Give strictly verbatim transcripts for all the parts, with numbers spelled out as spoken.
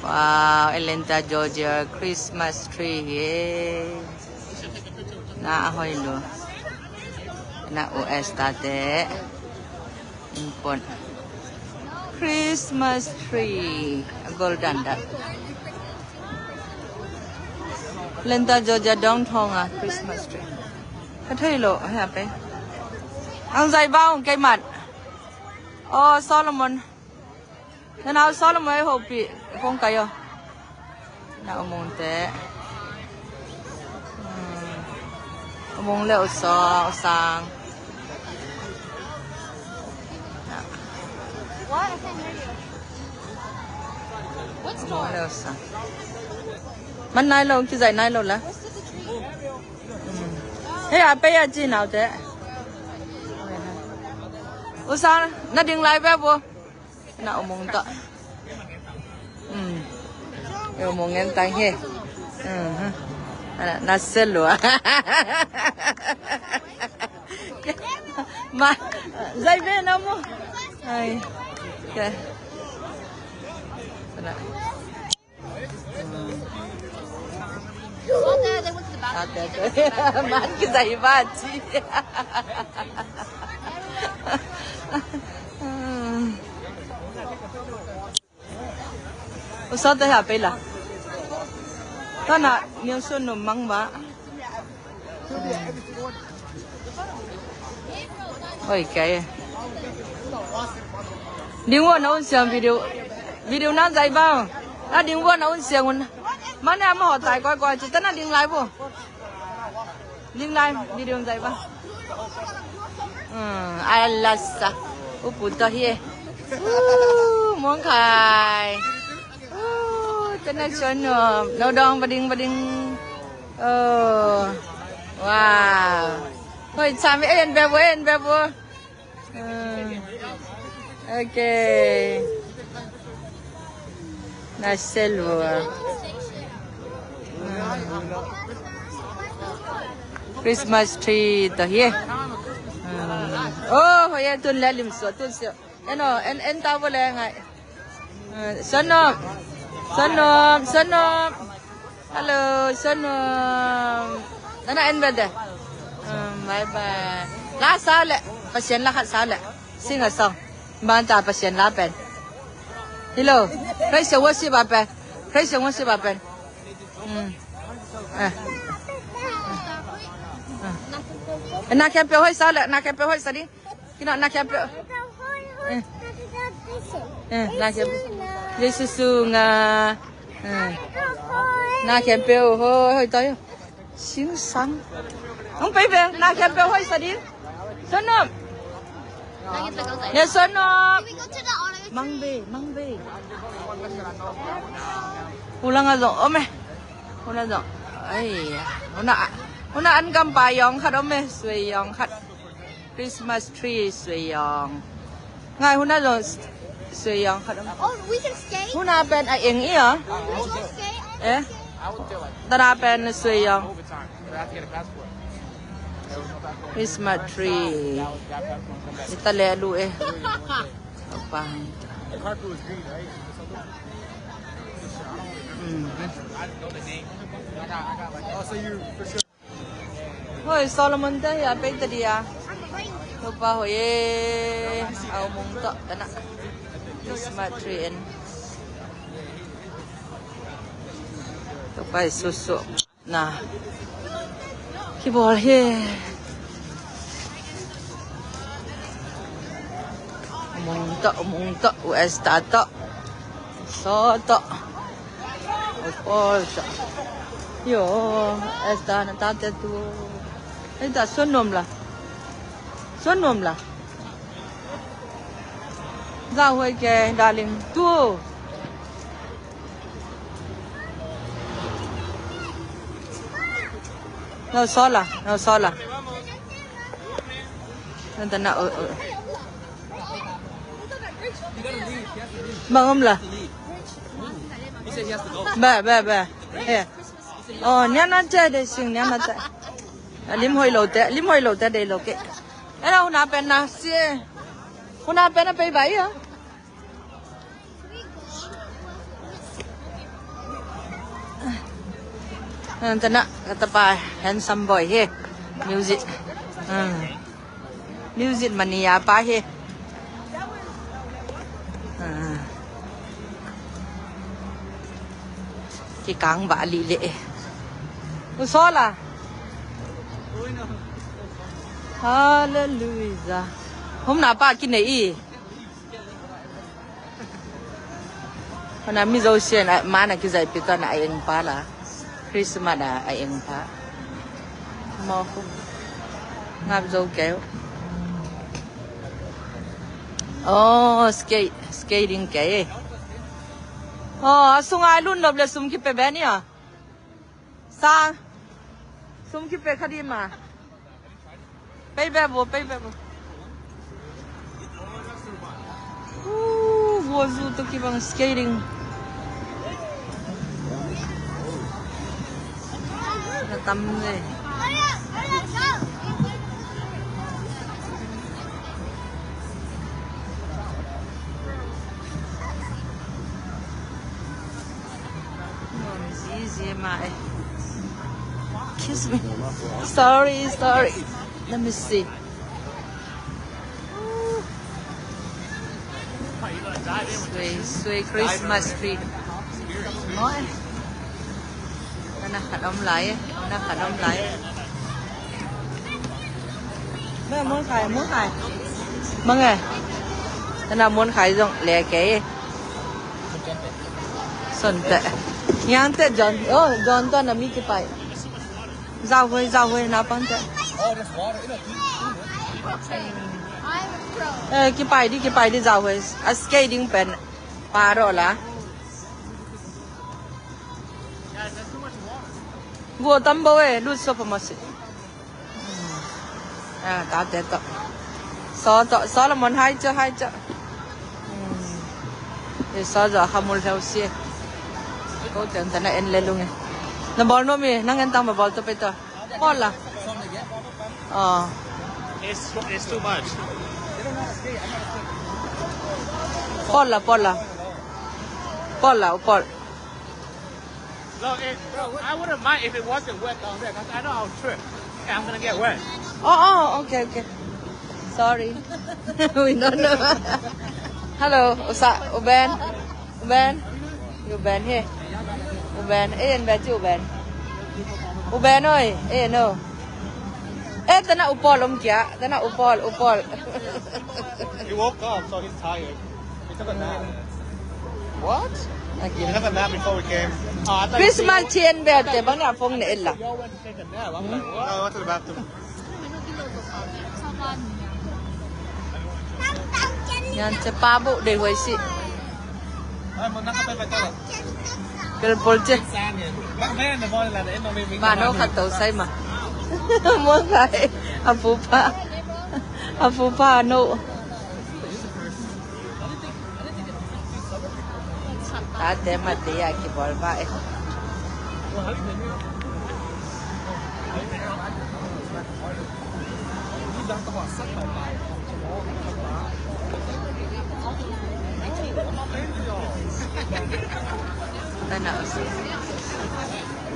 Wow, Atlanta, Georgia Christmas tree hi. Na a hoih lua. Na U S tate in pon Christmas tree a golden dat. Atlanta, Georgia downtown a Christmas tree. Ka thei lo, hia pe. Ang zai bang kei mat. Oh, Solomon. Nanau Solomon ei hopih kong kai aw. Na umungte. Umung le usang, usang. Umung le usang. Man nai lo, kizai nai lo la. Hei a pei a ci naute. Usang, na ding lai ve bo. Na umung ta. Umung en tang he. Na sel lua. Ma, zai ve na mo. Ai. Ke. Sana. Mat kizai vat ci. Usate ha pei la. Tana niang sun no mang ba. Oi, kei. Ding won a un siang video. Video na zai ba. Na ding won a un siang un. Mane ama ho tai koi koi ci tana ding lai bo. Ding lai video zai ba. Ai lasa. Upu to hi. Mong khai. Tana chon no. No dong bading bading. Oh. Wow. Hoi, chami en bebo, en bebo. Okay. Na selua. Christmas tree to hi. Oh, hoi, tun le lim so, tun so. Eno, en, en ta bo le ngai. Sonom. Sonom, Sonom. Hello, Sonom. Nana en bel de. Bye bye. La sa le. Pasian la khat sa le. Sing a song. Ban ta Pasian la pen. Hello. Praise and worship a pen. Praise and worship a pen. Na khempeuh hoih sa le. Na khempeuh hoih sa ding. Kina na khempeuh. Na khempeuh. Jesu sunga. Na khempeuh hoih hoih toi. Singsang. Ang pei beng na khempeuh hoih sa ding. Sonom. Ne Sonom. Mang be, mang be. Hulang a zong om e. Huna zong. Ai. Huna, huna an gam pa yong khat om e. Sui yong khat. Christmas tree sui yong. Ngai huna zong sui yong khat om. Oh, we can skate? Huna pen a eng i a. We can skate? Eh? Tana pen sui yong. Christmas tree. Ita le lu e. Apa? Hoi, Solomon te hi a pei ta dia. Topa hoi e. Au mung to tana. Smart tree en. Topa hi susu. Na. Kibawl hi. Mung to, mung to, U S ta to. So to. Of course. Yo, Esther na tate tu. Ei ta Suan Nuam la. Suan Nuam la. Za huai ke darling tu. No sola, no sola. Na ta na o. Bang om la. Ba ba ba. He. Oh, niam na che de sing niam na che. Lim hoi lo te, lim hoi lo te de lo ke. Era una pena si. Una pena pe ba ya. Tana ka tapa handsome boy hi. Music. Music mania pa hi. Kikang ba li le. Usola. Hallelujah. Hom na pa kinei i. Hona mi Zosian a mana kizaipih tana a engpa la. Christmas a a engpa. Mawk uh. Ngap zo kei uh. Oh, skate, skating kei. Oh, a sunga a lun nop le sum kipe benia. Sang. Sum kipe khadima. Pei be bo, pei be bo. Vua zu to kibang skating. Na tam le. Kiss me. Sorry, sorry. Let me see. Sui, sui Christmas tree. Moi. Ana khat om lai, ana khat om lai. Meng muan khai, muan khai. Meng e. Ana muan khai zong le kei. Son te. Yang te John. Oh, John to na mi kipai. Zau hoi, zau hoi na pang te. Eh, kipai di, kipai di zau hoi. A skating pen. Paro la. Gua tambo eh, lut so pa masi. Ah, tate to. So to, Solomon hai cho, hai cho. Eh, so zo hamul hau si. Ko teng tana en le lung eh. Na bol no mi, nang en tang ma bol to pe to. Pawl la. Oh. It's, it's too much. Pawl la, pawl la. Pawl la, pawl. No, it, I wouldn't mind if it wasn't wet down there, 'cause I know I'll trip. And I'm gonna get wet. Oh, oh, okay, okay. Sorry. We don't know. Hello, usa, uben. Uben. Uben he. Uben. Eh, en beti uben. Uben oi. Eh, no. Eh, tana upol om kia. Tana upol, upol. He woke up, so he's tired. He took a nap. What? He took a nap before we came. Oh, I thought he Christmas chian bete bang na phong ne ella. Y'all went to take a nap. I'm like, what? I went to the bathroom. Yan cepa bu de huai si. Pel pol ce. Ba no khat to sai ma. Mo kai. Apupa. Apupa no. Tate mate a kibol ba e.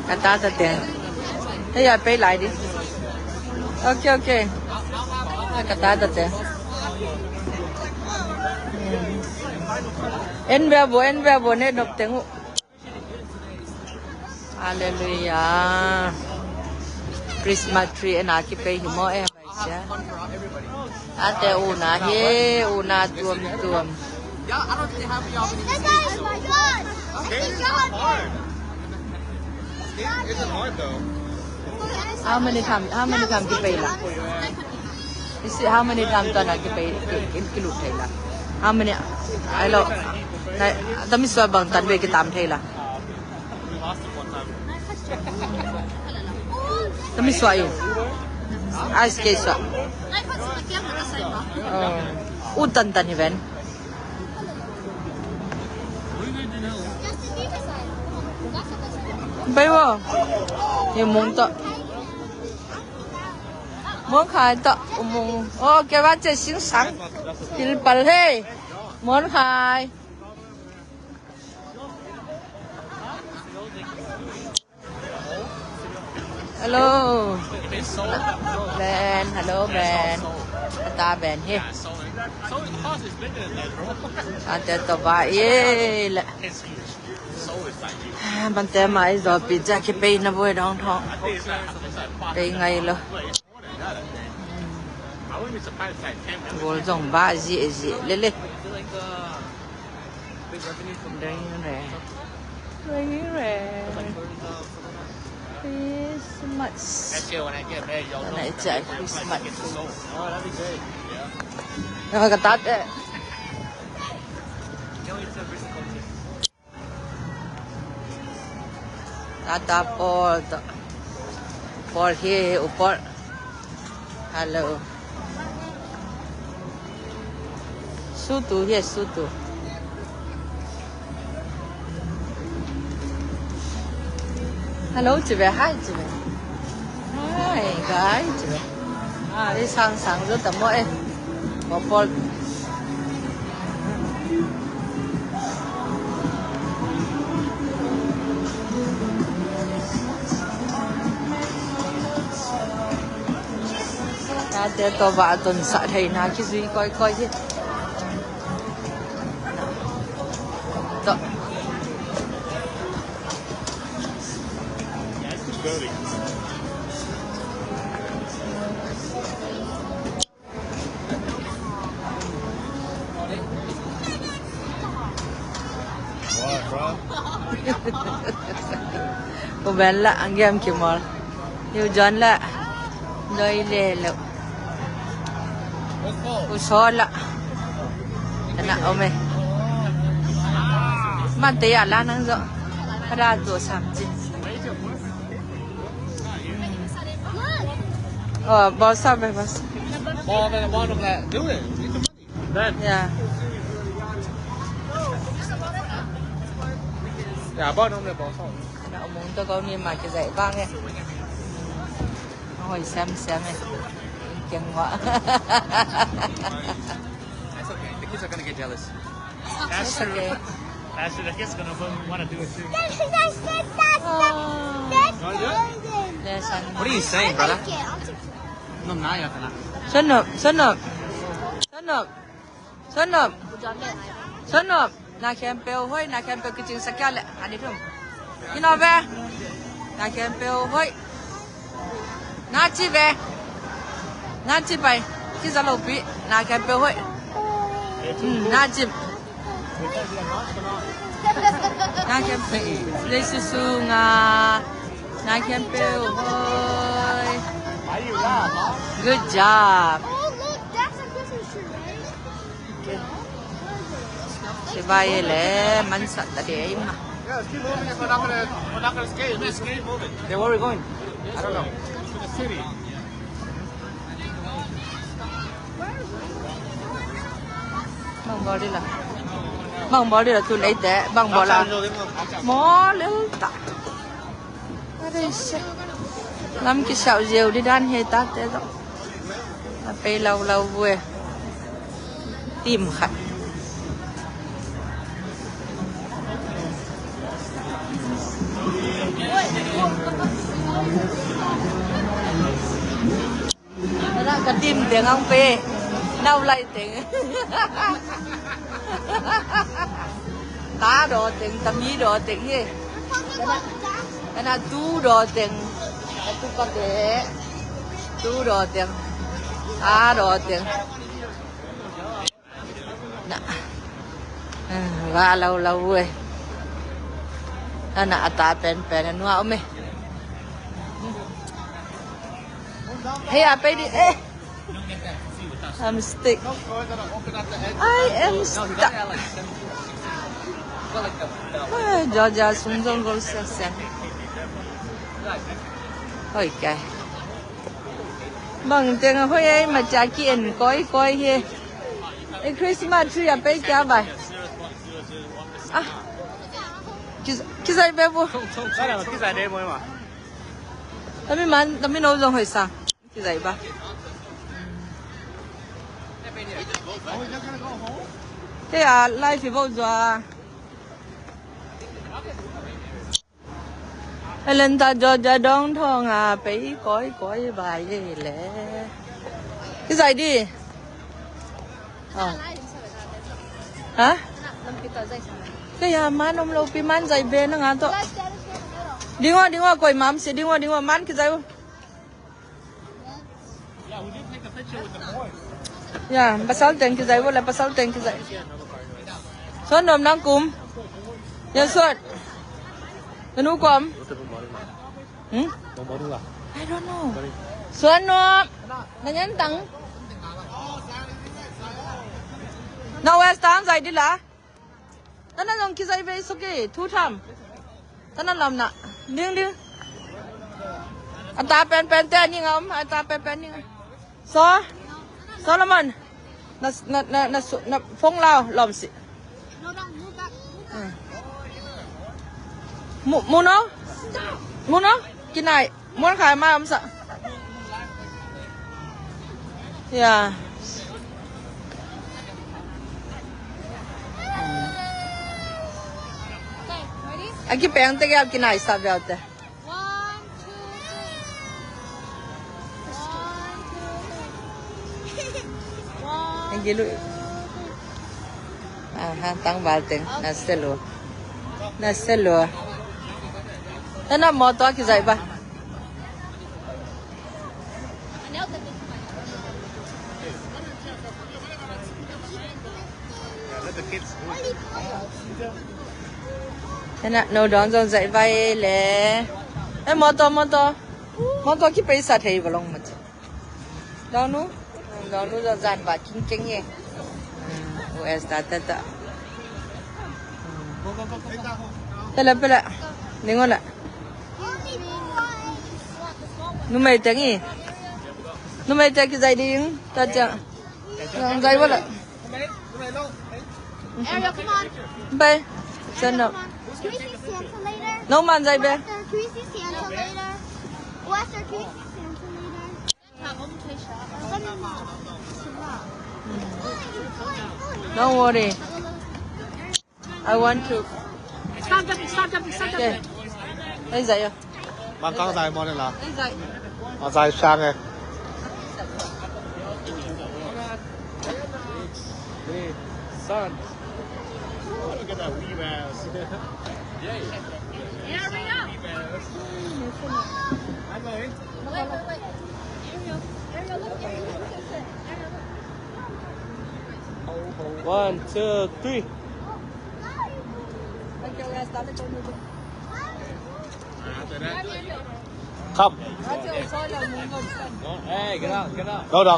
Ka ta ta te. Hei a pei lai di. Ok, ok. Ka ta ta te. En bia bo, en bia bo ne nop teng uh. Hallelujah. Christmas tree en a kipei hi maw e. Ate una hi, una tuamtuam. How many time, how many time kipei la? Is it how many time tana kipei, ki, ki, kilut thei la? How many, ai lo, na, tami sua bang tan be kitam thei la? Tami sua i. Ice skate sua. Oh. U tan tan hi ven. Bai wo. Ye mong to. Mong khai to. Mong. Oh, ke wa che sing sang. Til pal he. Mong khai. Hello. Ben, hello Ben. A ta Ben hi. Ate to ba ye le. Bante mai zo pi ja ki pei na boi dong thong. Pei ngai lo. Gol zong ba zi zi le le. Ding re. Ding re. Christmas. Actually, when I get married, y'all know. Christmas. Oh, that'd be great. Yeah. Ka tate. Tata Paul tawh. Paul hi, u Paul. Hello. Sutu hi, sutu. Hello ci ve, hi ci ve. Hi, guy ci ve. Ei sang sang zo ta mo e. Mo Paul. Tate tawh va a tonsah theihna kizui kawikawi hi. Tawh. U Ben lah a game kimawl. U John lah doi le lo. U Saw lah. Ana om e. Mante ya la nang zo. Ka da zo sam ci. Oh, boss up, boss. Ball, man, ball, man. Do it. Need the money. Yeah. Yeah, ball, no, man, boss up. Ana omong to kau ni ma ki zai bang e. Hoi, siam siam e. Kiang wa. That's okay. The kids are gonna get jealous. That's true. That's true. The kids gonna wanna do it too. What are you saying, brother? Suan nop, suan nop. Suan nop. Suan nop. Suan nop. Na khempeuh hoih, na khempeuh kicingsak kia le. Ani thum. Ino ve. Na khempeuh hoih. Na ci ve. Na ci pai. Ci za lo pi. Na khempeuh hoih. Hmm, na ci. Na khempeuh. Lei susunga. Na khempeuh hoih. Good job. Oh, look, that's a Christmas tree, right? Sibai le mansat ta de ima. Yeah, let's keep moving if we're not gonna, we're not gonna skate. Let's keep moving. Then where are we going? I don't know. To the city. Bang bawl dih la. Bang bawl dih la tu lei te. Bang bawl la. Mawl lel ta. Lam kisiauh ziau dih dan hi ta te zong. A pei laulau vue. Tim khat. Ka tim teng ang pe. Nau lai teng. Ta daw teng, tami daw teng hi. Ana tu daw teng. Atu ka te. Tu daw teng. Ta daw teng. Na. Ah, va laulau vue. Ana a ta penpen a nua om e. Hei a pei dih. Eh. I'm stick. I am stuck. Ah, Georgia sung zong gol siang siang. Hoih kai. Bang teng a hoih ei, ma cia ki en kawikawi hi. E Christmas tree a pei kia bai. Ah. Ki, kizai be bu. Kizai de mo ma. Tami man, tami no zong hoih sa. Kizai ba. Te a live hi bo zua. Atlanta, Georgia dong thong a pei kawikawi vai ei le. Kizai di. Ah. Ha? Kaya man om lo pi man zai be na nga to. Ding o, ding o, koi mam si, ding o, ding o, man kizai o. Ya, pasal teng kizai vua la, pasal teng kizai. Suan nuam nang kum. Ya, suan. Nanu kom. Hmm? I don't know. Suan nuam. Na nyan tang. Na wes tang zai di la. Tana zong kizai vei suki, thu tham. Tana lam na. Ding, ding. A ta pen pen te a ning a om, a ta pen pen ning a. So, Solomon. Na, na, na, na, su, na phone lau, lom si. Hmm. Mu, mu no? Mu no? Kinai. Mual khai ma om sa. Ya. A kipeng te kia kinai sa bel te. One, two, three. One, two, three. One, two, three. Aha, tang bal teng. Na selo. Na selo. Tana motor kizai ba. Tana no dong zong zai vai le. Eh, motor, motor. Motor ki paisa thei ba long mati. Dong nu. Dong nu zong zan ba king king ye. Hmm, U S ta ta ta. Pela, pela. Ningon la. Numei teng i. Numei teng kizai ding. Ta ciang. Zai wala. Ariel, come on. Bye. Ariel, come on. Can we see Santa later? No man zai be. Western, can we see Santa later? Western, can we see Santa later? Don't worry. I want to. Stop jumping, stop jumping, stop jumping. Hey, Zaya. Mang kang zai mo ne la. Hey, Zaya. A zai sang e. Hey, son. Look at that wee mouse. Yay. Hurry up. Wee mouse. I'm going. Wait, wait, wait. Ariel, Ariel, look, Ariel, look, Ariel, look. One, two, three. Come. Hey, get out, get out. No, no.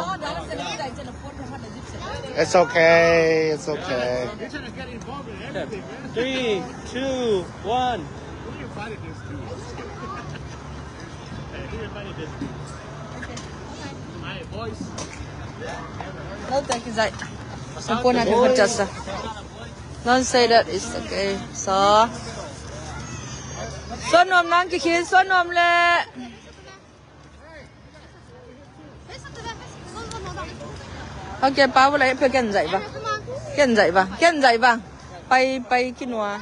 It's okay, it's okay. Three, two, one. No, thank you, Zai. Don't say that, it's okay. So, so nuam nang kikhin, so nuam le. Ok, pa bula, pe ken zai ba. Ken zai ba, ken zai ba. Pai, pai kinua.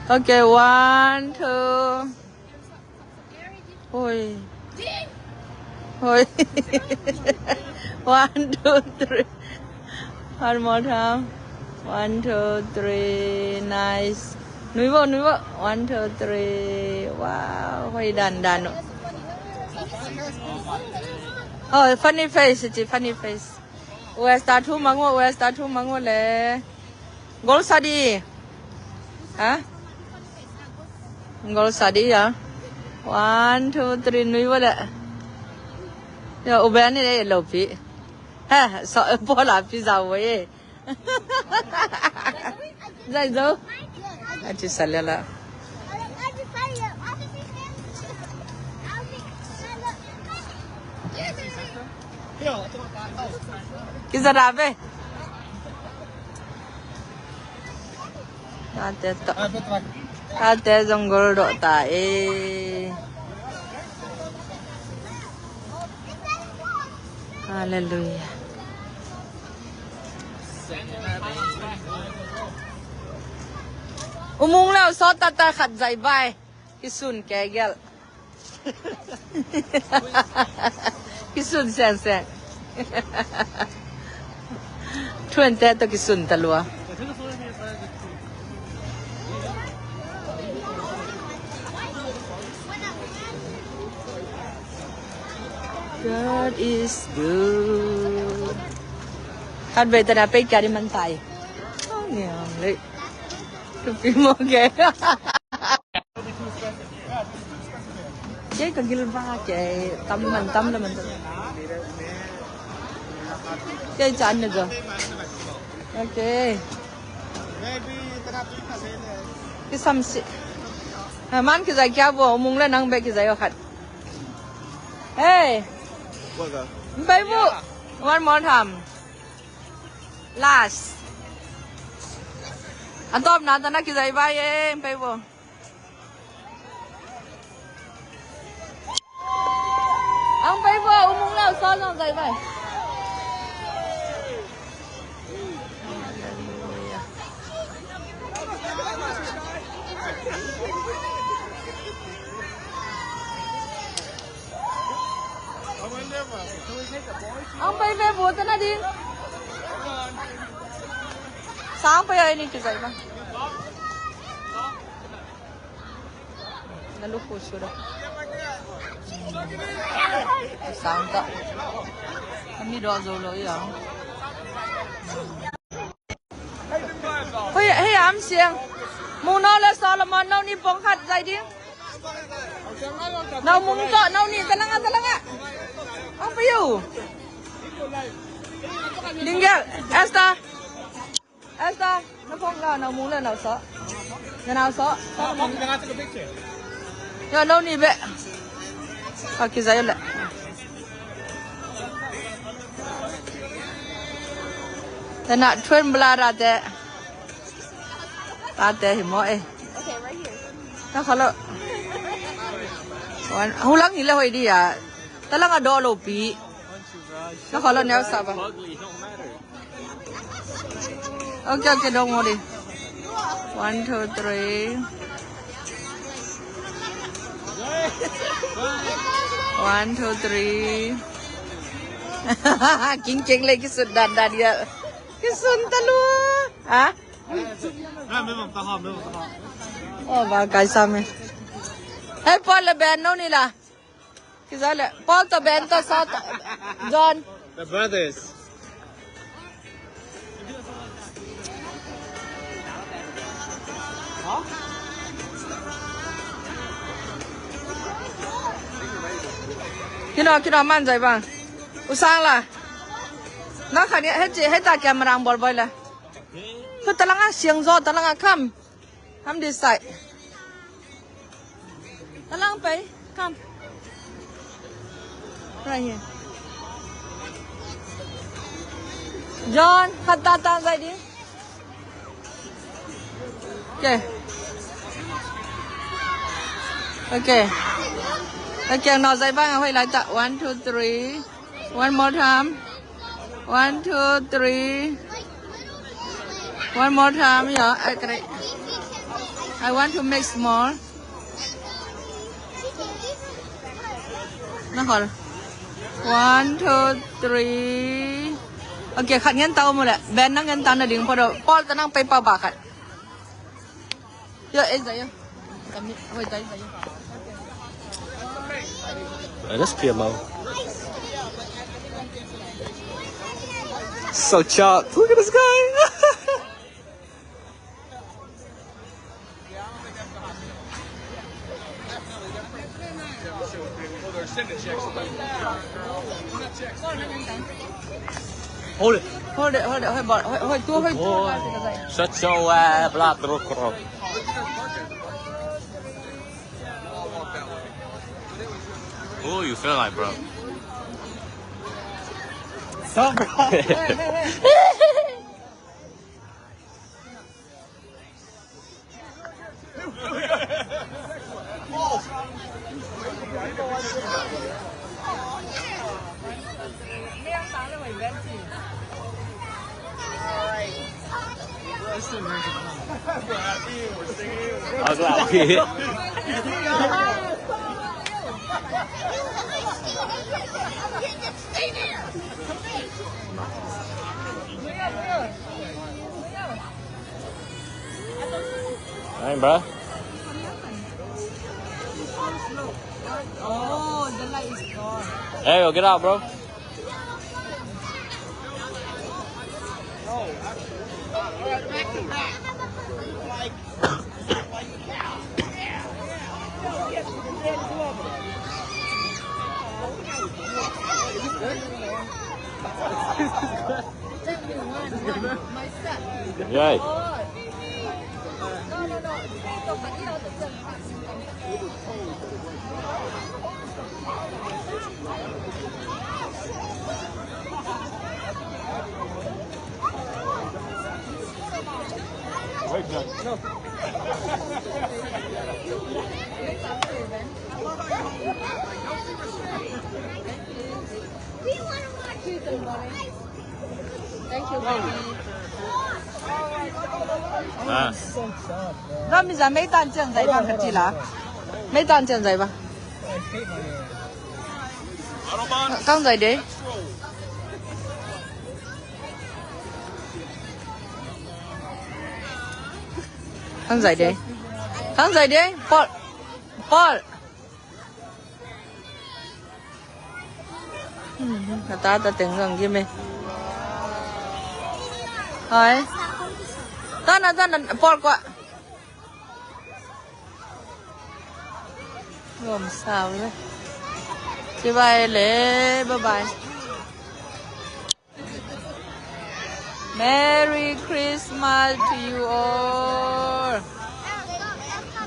Ok, one, two. Oi. Oi. One, two, three. One more time. One, two, three. Nice. Nui bo, nui bo. One, two, three. Wow. Hoi dan dan. Oh, funny face, it's a funny face. Where's that two mango? Where's that two mango le? Gol sa di. Ha? Gol sa di ya. One, two, three, nui bo le. Ya, u ben ni le lo pi. Ha, so, bola pi za wo ye. Zai zo. A ci sa le la. Kiza da be. Tate to. Tate zong gol do ta e. Hallelujah. U Mung le U Sawt tata khat zai bai. Kisun kei gelh. Kisun seng seng. Thuante tawh kisun ta lua. God is good. Khat vei tana pei kia di man tai. Ngiang lei. Thupi maw kei. Kei ka gil va kei tam man tam le man tam. Kei chan ne go. Okay. Kisam si. Ha, man kizai kia bo, U Mung le nang be kizai o khat. Hey. Mpei bu. One more time. Last. A tawpna tana kizai vai e, Mpei bu. Ang Mpei bu, U Mung le U Sawt zong zai vai. Ang Mpei ve bu tana ding. Sang Mpei a ini kizai ba. Na lukhu sura. Sang ta. Ami do zo lo ya. Hei, hei, am siang. Mung no le Solomon no ni pong khat zai ding. No Mung to, no ni, talanga, talanga. Ang payu. Ding gel, Esther. Esther, na pong no, no Mung le no Sawt. Na no Sawt. Yo, no ni be. Pakizai le. Tana twin brother te. Tate hi maw e. Na kha lo. Wan, hulang hi le hoi di ya. Talanga do lo pi. Na kha lo neu sa ba. Okay, okay, don't worry. One, two, three. One, two, three. King king le kisun dan dan ya. Kisun ta lua. Ha? Oh, ba kai sa me. Hey, Paul le Ben no ni la. Kizai le. Paul to Ben to sa to. John. The brothers. Kino, kino man zai bang. U Sang la. Na kha ni hei ci, hei ta kia marang bol boi la. Hu talanga siang zo, talanga kam. Ham di sai. Talang pai. Kam. Right here. John, khat ta ta zai di. Okay. Okay. Okay, no zai bang a hoi lai ta. One, two, three. One more time. One, two, three. One more time, yeah. I, I want to make small. Na hol. One, two, three. Okay, khat ngen ta om le. Ben na ngen ta na ding pho do. Paul ta nang pai pa ba khat. Yo, eh, zai yo. Kami, hoi, zai, zai yo. Uh, that's P M O. So chopped. Look at this guy. Hold it. Hold it, hold it, hold it, hold it, hold it. Shut your ass, blood, throat, throat. Oh, you feel like, bro. Stop, bro. Ako, ako. Ayun, bro. Oh, the light is gone. Hey, yo, get out, bro. Yay. Thank you, baby. Ah. Zami za mei tan ciang zai bang ka ci la. Mei tan ciang zai bang. Kang zai de. Kang zai de. Kang zai de. Paul. Paul. Ka ta ta teng zong gim e. Hai. Tana, tana, Paul kua. Gom sau le. Ci bye le, bye bye. Merry Christmas to you all.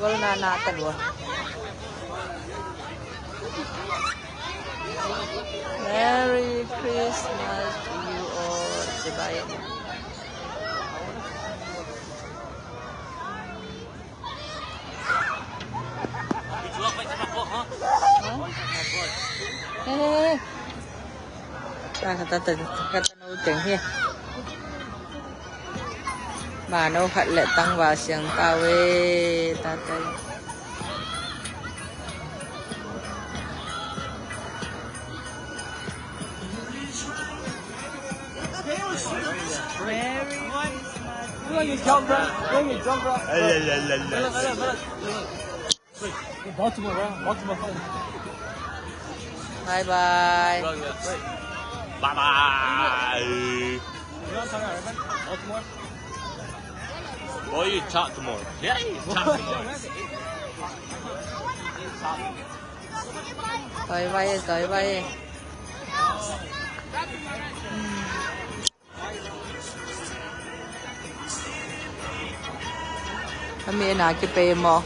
Gol na na ta lua. Merry Christmas to you all. Ci bye. Hey, hey, hey. Ta, ta, ta, ta, ta, ta, no teng hi. Ma no khat le tangval siang ta ve, ta, ta. Merry Christmas. Look at you jump, bro. Look at you jump, bro. Ay, ay, ay, ay, ay. Look, look, look, look. Wait, Baltimore, bro. Baltimore. Bye bye. Bye bye. You know what I'm talking about, right, man? Baltimore. Boy, you talk tomorrow. Yeah, you talk tomorrow. Bye bye, bye bye. A mi na kipei maw.